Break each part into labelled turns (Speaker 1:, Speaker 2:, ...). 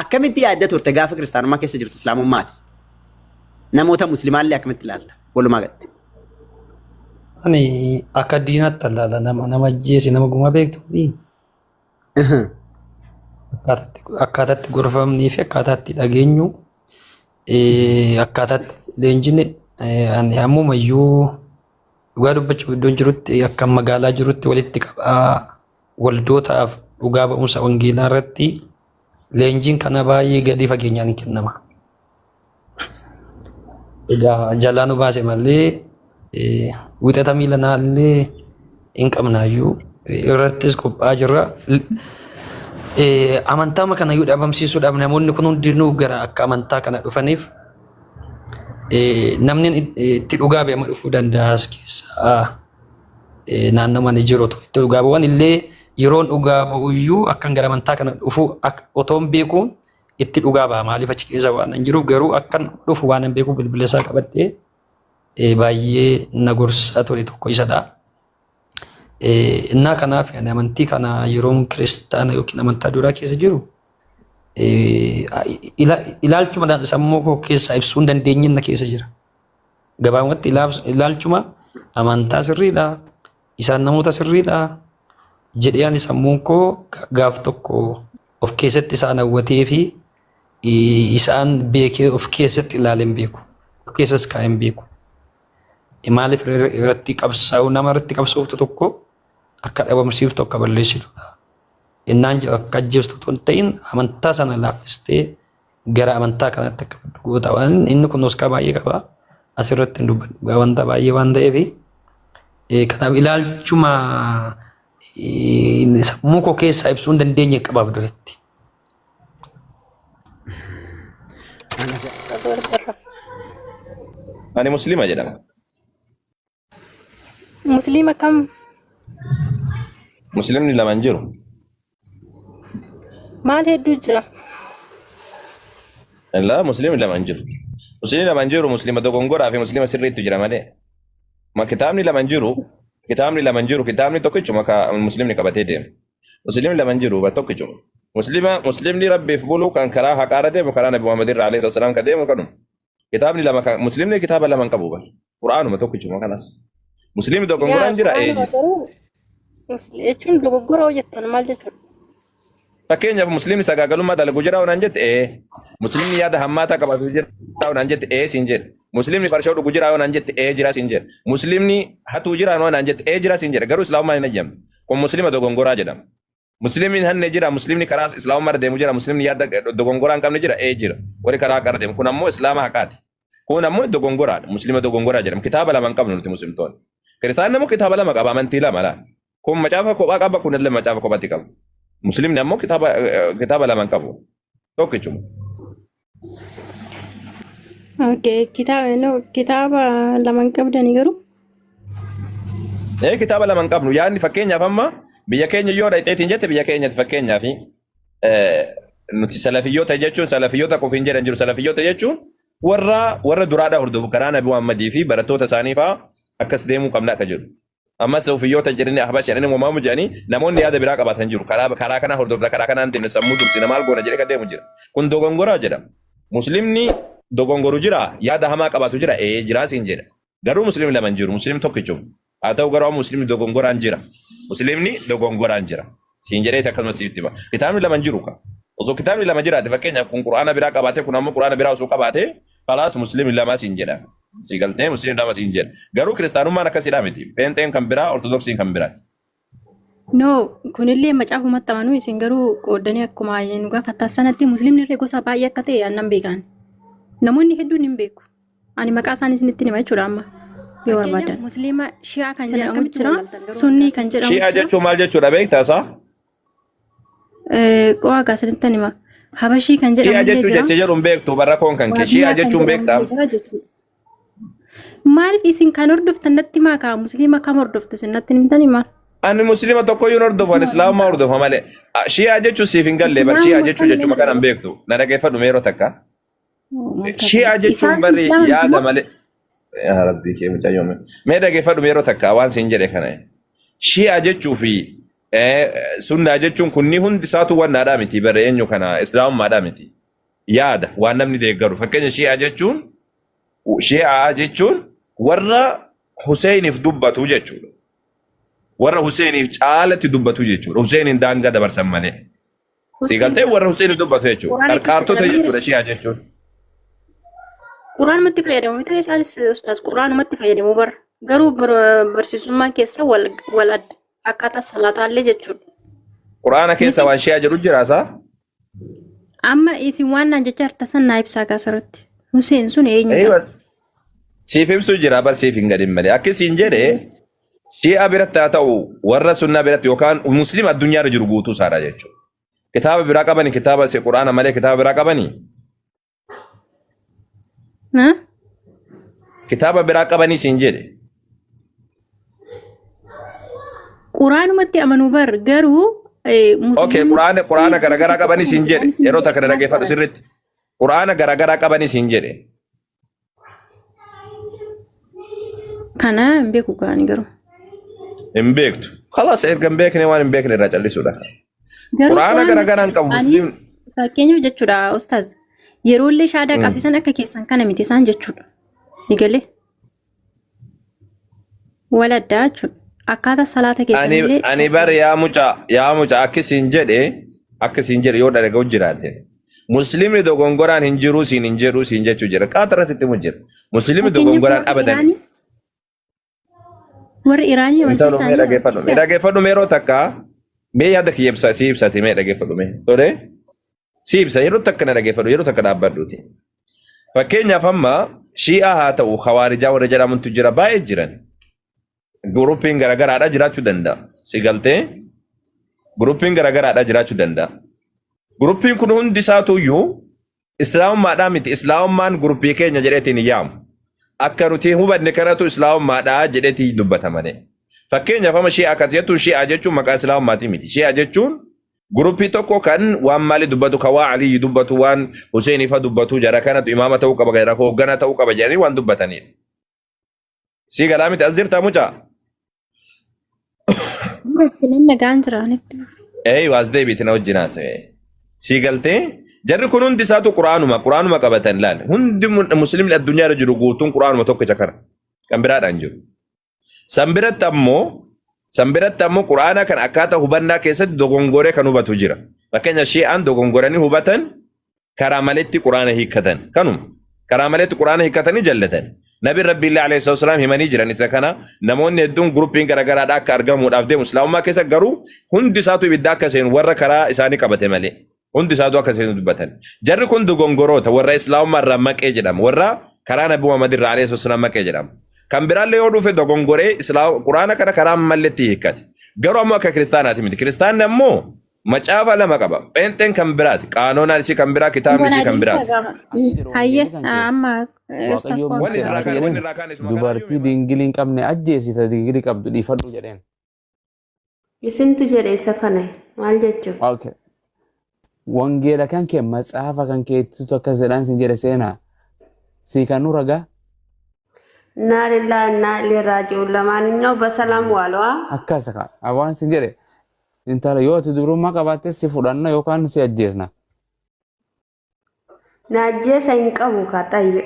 Speaker 1: Akkamitti yaadda turte gaafa kiristaanummaa keessa jirtu islaamummaati? Namoota muslimaallee akkamitti ilaalta? Walumaa galatti.
Speaker 2: Ani akka diinaatti ilaala nama nama ajjeese nama gumaa beektu miti. Akkaataatti gorfamnii fi akkaataatti dhageenyu akkaataatti leenjine ani ammumayyuu dhugaa dubbachuuf iddoon jirutti akka magaalaa jirutti walitti qabaa waldootaaf dhugaa ba'umsa wangeelaa irratti leenjiin kana baay'ee gadi fageenyaan kennama. Egaa jalaa nu baase malee wixata miila naallee hin qabnaayyuu irrattis qophaa'aa jirra. Amantaama kana iyyuu dhabamsiisuudhaaf namoonni kun hundinuu gara akka amantaa kana dhufaniif namni itti dhugaa ba'e amma dhufuu danda'a as keessaa naannoo ani jiru itti dhugaa ba'uun illee yeroon dhugaa ba'uyyuu akkan gara amantaa kana dhufu otoo hin beekuun itti dhugaa ba'a maaliif achi keessa waan hin jiruuf garuu akkan dhufu waan hin beekuuf bilbila isaa qabadhee baay'ee na gorsaa ture tokko isadha. Innaa kanaaf ani amantii kana yeroon kiristaana yookiin amantaa duraa keessa jiru ilaalchuma sammuu koo keessaa ibsuu hin dandeenye na keessa jira. Gabaabumatti ilaalchuma amantaa sirriidha, isaan namoota sirriidha jedhee ani sammuun koo gaaf tokko of keessatti isaan hawwatee fi isaan beekee of keessatti ilaalee hin beeku. Of keessas kaa'ee hin beeku. Maaliif irratti qabsaa'u nama irratti qabsooftu tokko akka dhabamsiiftu akka balleessitudha. Innaan jedhu akka ajjeestu otoo hin ta'in amantaa sana laaffistee gara amantaa kanatti akka fiddu goota. Waan inni kun oskaa baay'ee qaba. Asirratti hin dubbadhu. Wanta baay'ee waan ta'eef kanaaf ilaalchuma sammuu koo keessaa ibsuu hin dandeenye qabaaf duratti.
Speaker 3: Ani Muslima jedhama.
Speaker 4: Musliima kam?
Speaker 3: Muslimni lama hin jiru.
Speaker 4: Maal hedduu jira?
Speaker 3: Laa muslimni lama hin jiru. Muslimni lama hin jiru muslima dogongoraa fi muslima sirriittu jira malee. Ma kitaabni lama hin jiru. Kitaabni lama hin jiru. Kitaabni tokkichuma ka muslimni qabatee deema. Muslimni lama hin jiru ba tokkichuma. Muslima muslimni rabbiif bulu kan karaa haqaarra deemu karaa Nabi Muhammad irraa alayhi salaam ka deemu kanuma. Kitaabni lama kan muslimni kitaaba lama hin qabu bar. Qur'aanuma tokkichuma kanas. Muslimni
Speaker 4: Yaa
Speaker 3: dogongoraan jira ee
Speaker 4: quraanuma
Speaker 3: jira.
Speaker 4: garuu jechuun dogoggora hojjettan maal jechuudha?
Speaker 3: Fakkeenyaaf muslimni sagaagalummaa dalagu jira onaan jette ee. Muslimni yaada hammaataa qabatu jira onaan jette ee siin jedhe. Muslimni farshoo dhugu jira onaan jette ee jira siin jedhe. Muslimni hatuu jira onaan jette ee jira siin jedhe. Garuu islaamummaan hin eeyyamne. Kun muslima dogongoraa jedhama. Muslimni hin hanne jira, muslimni karaa islaamummaa irra deemu jira, muslimni yaada dogongoraa hin qabne jira, ee jira. Warri karaa haqaa irra deemu. Kun ammoo islaama haqaati. Kun ammoo dogongoraadha. Muslima dogongoraa jedhama. Kitaaba lama hin qabnu nuti muslimtoonni. Kiristaanni ammoo kitaaba lama qaba, amantii lama laala. Kun macaafa kophaa qaba, kun illee macaafa kophaatti qaba. Muslimni ammoo kitaaba kitaaba lama hin qabu. Tokkichuma.
Speaker 4: Okay, kitaaba no, kitaaba lama hin qabdanii garuu.
Speaker 3: Ee kitaaba lama hin qabnu. Yaadni fakkeenyaaf amma biyya keenya yoo dhaqxeetiin jette biyya keenyatti fakkeenyaaf nuti salafiyyoota jechuun salafiyyoota qofa hin jedhan jiru. Salafiyyoota jechuun warra warra duraadhaa hordofu karaa Nabi Muhammadii fi barattoota isaanii fa'aa akkas deemuu qabna akka jedhu. Ammas suufiyyoota jedhanii ahbash jedhanii wamaamu jedhanii namoonni yaada biraa qabaatan jiru. Karaa karaa kana hordofna karaa kanaan deemna sammuu dursina maal goona jedhee kan deemu jira. Kun dogongoraa jedhama. Muslimni dogongoru jira yaada hamaa qabaatu jira ee jiraa siin jedha. Garuu muslimni lama hin jiru muslimni tokkichuma. Haa ta'u garuu amma muslimni dogongoraan jira. Muslimni dogongoraan jira. Siin jedheeti akkasuma sitti hima. Kitaabni lama hin jiru ka. Osoo kitaabni lama jiraate fakkeenyaaf kun qur'aana biraa qabaate kun ammoo qur'aana biraa osoo qabaate kalaas muslimni lama siin jedha. Si galtee muslimni lama siin jedha. Garuu kiristaanummaan akkasiidhaa miti. Pheenxeen kan biraa ortodoksiin kan biraati.
Speaker 4: No, kunillee macaafumatti amanuu isin garuu qooddanii akkuma nu gaafattan sanatti muslimni illee gosa baay'ee akka ta'e annan beekan. Namoonni hedduun hin beeku. Ani maqaa isaanii isinitti hima jechuudha amma yoo barbaadan. Musliima Shi'aa kan jedhamu jira, Sunnii kan jedhamu
Speaker 3: Shi'a
Speaker 4: jira.
Speaker 3: jechuun maal jechuudha beektaa isaa?
Speaker 4: Qo'aa gaa isinitti hima. Habashii kan
Speaker 3: Shi'a
Speaker 4: jedhamu illee
Speaker 3: jechuun
Speaker 4: jira.
Speaker 3: jecha jedhu hin beektu barra koon kan kee. Shi'a
Speaker 4: Waabiyyaa kan
Speaker 3: jechuun
Speaker 4: jedhamu
Speaker 3: beektaa?
Speaker 4: illee jira jechuudha. Maaliif isin kan hordoftan natti himaa kaa musliima kam hordoftu isin natti himtanii maal?
Speaker 3: Ani muslima tokkoyyuu hin hordofu, ani islaamummaa hordofa malee. Shi'a jechuun siif hin galle bar Shi'a
Speaker 4: Islaamuma
Speaker 3: jechuun
Speaker 4: kam
Speaker 3: jechuma kana hin beektu. Na dhaggeeffadhu mee yeroo takka. Shi'a jechuun
Speaker 4: Isaan
Speaker 3: barri
Speaker 4: islaama miti
Speaker 3: yaada
Speaker 4: moo?
Speaker 3: malee. Yaa Rabbii kee mucayyoo mee. Mee dhaggeeffadhu yeroo takka waan siin jedhe kana. Shi'a jechuu fi Sunnaa jechuun kunni hundi isaatu wannaadhaa miti bara eenyu kana islaamummaadhaa miti. Yaada waan namni deeggaru fakkeenya shi'aa jechuun warra Huseeniif dubbatu jechuudha. Warra Huseeniif caalatti dubbatu jechuudha. Huseeniin daangaa dabarsan malee. Si galtee warra Huseeniif dubbatu jechuudha.
Speaker 4: Quraana keessa
Speaker 3: Qarqaartota
Speaker 4: jedhamee
Speaker 3: jechuudha shi'aa jechuun.
Speaker 4: Quraanumatti fayyadamu miti isaanis ustaaz, quraanumatti fayyadamu bara. Garuu barsiisummaan keessa wal wal adda akkaataa salaataallee jechuudha.
Speaker 3: Quraana keessa waan shi'aa jedhu jira isaa?
Speaker 4: Amma isin waan naan jecha harta san naa ibsaa kaasarratti. Huseen sun eenyudha?
Speaker 3: Eeywa. Siif ibsu jira bar, siif hin gadin malee. Akka isiin jedhe shi'a biratti haa ta'u, warra sunnaa biratti yookaan musliima addunyaarra jiru guutuu isaadha jechuudha. Kitaaba biraa qabani, kitaaba quraana malee kitaaba biraa qabani.
Speaker 4: Ha?
Speaker 3: Kitaaba biraa qabanii siin jedhe.
Speaker 4: Quraanumatti amanuu bar, garuu
Speaker 3: Okay,
Speaker 4: musliimni
Speaker 3: quraana garaagaraa qabanii siin jedhe. Yeroo takka na dhaggeeffadhu sirriitti. Quraana garaagaraa qabanii siin jedhe.
Speaker 4: Kana hin beeku kaani garuu.
Speaker 3: Hin beektu. Khalas, erga hin beekne waan hin beekne irraa callisuudha.
Speaker 4: Garuu
Speaker 3: Quraana
Speaker 4: quraanni
Speaker 3: garaagaraa hin qabu
Speaker 4: ani
Speaker 3: musliim.
Speaker 4: Fakkeenyaaf jechuudha ustaaz, yeroollee shaadaa qabsiisan akka keessan kana miti isaan jechuudha. Si galee? Wal addaa jechuudha. Akkaataa salaata
Speaker 3: Ani
Speaker 4: keessanillee
Speaker 3: ani bar yaa mucaa, akka siin jedhe yoo dhaga'u jiraate. Musliimni dogongoraan hin jiru siin hin jedhu siin jechuu jira. Qaatara sitti mu jira. Musliimni
Speaker 4: Fakkeenyaaf
Speaker 3: dogongoraan
Speaker 4: warri
Speaker 3: abadan.
Speaker 4: Iraanii, warri Iraanii amantii
Speaker 3: Intalo, mee
Speaker 4: isaanii
Speaker 3: dhaggeeffadhu. Mee dhaggeeffadhu, mee yeroo takka mee yaada kiyya ibsa si ibsati, mee dhaggeeffadhu mee. Tole, si ibsa, yeroo takka na dhaggeeffadhu, yeroo takka dhaabbadhuuti. Fakkeenyaaf amma Shi'aa haa ta'u, Khawaarijaa warra jedhamantu jira, baay'ee jiran. Guruppiin garaagaraadha jiraachuu danda'a. Si galtee, guruppiin garaagaraadha jiraachuu danda'a. Guruppiin kun hundi isaatuyyuu islaamummaadhaa miti. Islaamummaan guruppii keenya jedheetiin hin yaamu. Akka nuti hubanne kanatu islaamummaadhaa jedheetii dubbata malee. Fakkeenyaaf amma Shi'aa kan jettu, Shi'aa jechuun maqaa islaamummaatii miti. Shi'aa jechuun guruppii tokko kan waan maali dubbatu, kan waa Aliyyi dubbatu, waan Hussein ifa dubbatu, jara kanatu imaama ta'uu qaba, jara hoogganaa ta'uu qaba jedhanii waan dubbatanidha. Sii galaa miti? As jirtaa mucaa?
Speaker 4: Nan nagaan jiraanitti.
Speaker 3: Ee, waas deebiiti na wajjin haasa'e. Sii galtee, jarri kun hundi isaatu quraanuma qabatan laal. Hundi muslimni addunyaa irra jiru guutuun quraanuma tokkicha kana. Kan biraadhaan jiru. San biratti ammoo quraana kan akkaataa hubannaa keessatti dogongoree kan hubatu jira. Fakkeenya Shi'aan dogongoranii hubatan, karaa maletti quraana hiikkatan. Kanuma. Karaa maletti quraana hiikkatanii jallatan. Nabi Rabbi illee alayhi salaam himanii jiran isa kana, namoonni hedduun guruppiin garaagaraadha akka argamuudhaaf deemu. Islaamummaa keessa garuu hundi isaatu ibidda akka seenu, warra karaa isaanii qabate malee. Hundi isaatu akka seenu dubbatan. Jarri kun dogongoroota warra islaamummaa irraa maqee jedhama. Warra karaa Nabi Muhammad irraa alayhi salaam maqee jedhama. Kan biraallee yoo dhufe dogongoree quraana kana karaa malletti hiikkate. Garuu ammoo akka kiristaanaati miti. Kiristaanni ammoo macaafa lama qaba. Pheenxeen kan biraati. Qaanoonaan isii kan biraa, kitaabni isii kan biraati.
Speaker 4: Hayyee,
Speaker 5: Wangeelli kan kee
Speaker 4: amma ustaaz
Speaker 5: Waaqayyoon
Speaker 3: Wanni
Speaker 5: Musee
Speaker 3: sirraa
Speaker 5: maal
Speaker 3: kaan, wanni
Speaker 5: jedheen?
Speaker 3: irraa kaan isuma kanaayyuu
Speaker 5: Dubartii
Speaker 3: hima.
Speaker 5: dingilii hin qabne ajjeesita, dingilii qabdu dhiifadhu jedheen.
Speaker 6: Isintu jedhe isa kana maal jechuun?
Speaker 5: Okay. Wangeela kan kee, matsaafa kan keettitu akkas jedhaan sin jedhe seenaa. Sii kan nu ragaa.
Speaker 6: Innaa lillahi innaa ilaihi raaji'uun. ለማንኛው በሰላም ዋሉ።
Speaker 5: Akkas kaa waan sin jedhe, intala yoo ati dubrummaa qabaatte si fudhanna yookaan si ajjeesna.
Speaker 6: Na ajjeesa hin qabu kaxayyo.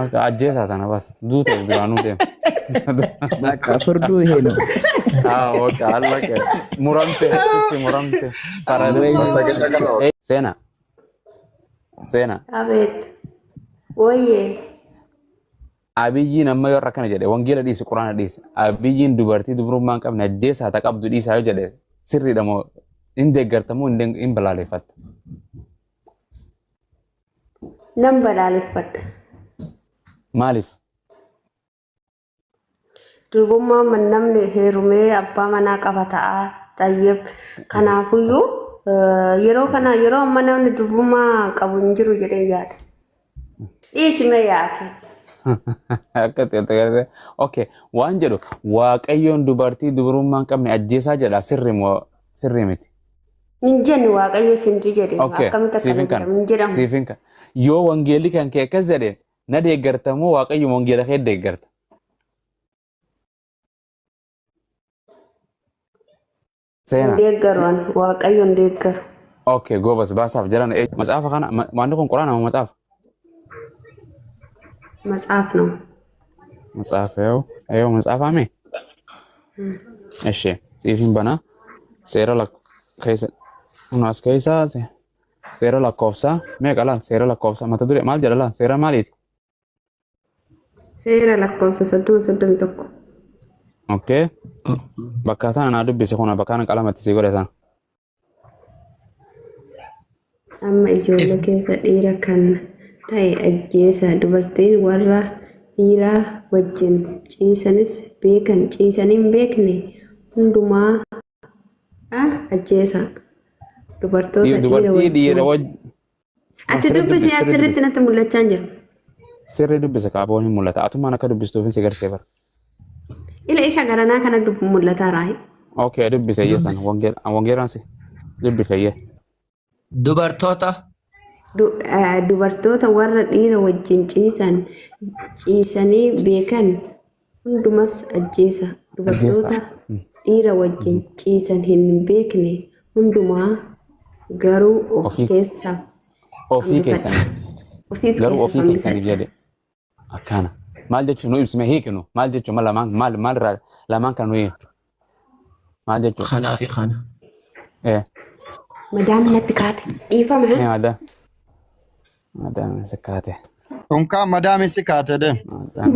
Speaker 5: Akka ajjeesaa tana bas duuta duraanuu deema.
Speaker 7: በቃ ፍርዱ ይሄ ነው።
Speaker 5: Ah, okay, አለቀ። Muramte, sitti muramte.
Speaker 7: ወይ
Speaker 5: Seenaa. Seenaa.
Speaker 6: አቤት ወዬ።
Speaker 5: Abiyyiin amma yoo akkana jedhe, wangeela dhiisi, quraana dhiisi. Abiyyiin dubartii dubrummaa hin qabne ajjeesaa ta qabdu dhiisaa yoo jedhe, sirriidha moo hin deeggarta moo hin balaaleffatta?
Speaker 6: Nan balaaleffadha.
Speaker 5: Maaliif?
Speaker 6: Durbummaa namni heerumee abbaa manaa qaba ta'a. Xayyib. Kanaafuyyuu yeroo kana, yeroo amma namni durbummaa qabu hin jiru jedhee yaada. Dhiisime yaake.
Speaker 5: Akka ta'e agartee. Okay, waan jedhu, Waaqayyoon dubartii dubrummaa hin qabne ajjeesaa jedha, sirri moo sirrii miti?
Speaker 6: Hin jenne, Waaqayyo isintu jedhe.
Speaker 5: Okay,
Speaker 6: Akkamitti akkana
Speaker 5: siifin kana.
Speaker 6: jedhamu? Hin jedhamu.
Speaker 5: Siifin kana. Yoo wangeelli kan kee akkas jedhe na deeggarta moo Waaqayyo wangeela kee deeggarta?
Speaker 6: Hin
Speaker 5: Seena.
Speaker 6: deeggaru ani. Waaqayyo hin deeggaru.
Speaker 5: Okay, goobas baasaaf jalan macaafa kana waanti kun quraana moo macaafa?
Speaker 6: Matsaaf ነው.
Speaker 5: Macaafa yoo yoo macaafa mee? Eshi siifin bana seera lak keessa kun as keessa seera lakkoofsaa meeqa laal seera lakkoofsaa mata duree maal jedha laal seera maaliiti?
Speaker 6: Seera lakkoofsa 30 31.
Speaker 5: Okay. Bakka tana naa dubbise kun bakka kana qalamatti sii godhe tana.
Speaker 6: Amma ijoollee keessa dhiira kan ta'e ajjeesa. Dubartiin warra dhiiraa wajjin ciisanis beekan ciisanii hin beekne hundumaa ajjeesa. Dubartoota dhiira
Speaker 5: Dubartii dhiira
Speaker 6: wajjin.
Speaker 5: wajjin.
Speaker 6: Ati
Speaker 5: Sirri
Speaker 6: dubbisi
Speaker 5: dubbisi sirri
Speaker 6: asirritti
Speaker 5: dubbisi.
Speaker 6: natti mul'achaa hin jiru.
Speaker 5: Sirri dubbise kaaboon hin mul'ata. Atummaan akka dubbistuuf si garsee bara.
Speaker 6: Ila isa garanaa kana mul'ataa raayi.
Speaker 5: Okay, dubbise iyyee sana
Speaker 8: Dubbisi.
Speaker 5: Wangeelaan si dubbise iyyee.
Speaker 8: Dubartoota.
Speaker 6: Dubartoota warra dhiira wajjin ciisan ciisanii beekan hundumas ajjeesa.
Speaker 5: Ajjeesa.
Speaker 6: Dubartoota dhiira wajjin ciisan hin beekne hundumaa garuu of
Speaker 5: Ofii
Speaker 6: keessaa
Speaker 5: ofii
Speaker 6: hambifadha.
Speaker 5: keessanii
Speaker 6: Ofiif
Speaker 5: garuu
Speaker 6: keessaa
Speaker 5: ofii keessaniif
Speaker 6: hambifadha.
Speaker 5: jedhe akkana. Maal jechuun nu ibsime hiiknu maal jechuun ma lamaan maal maal irraa lamaan kan nu hiiknu maal jechuun.
Speaker 8: Kanaa fi kana.
Speaker 5: Eh,
Speaker 6: Madaam natti kaate. Dhiifama.
Speaker 5: mee madaa madaa si kaate.
Speaker 9: Kun kaan madaami si kaate deem.
Speaker 5: Madaa.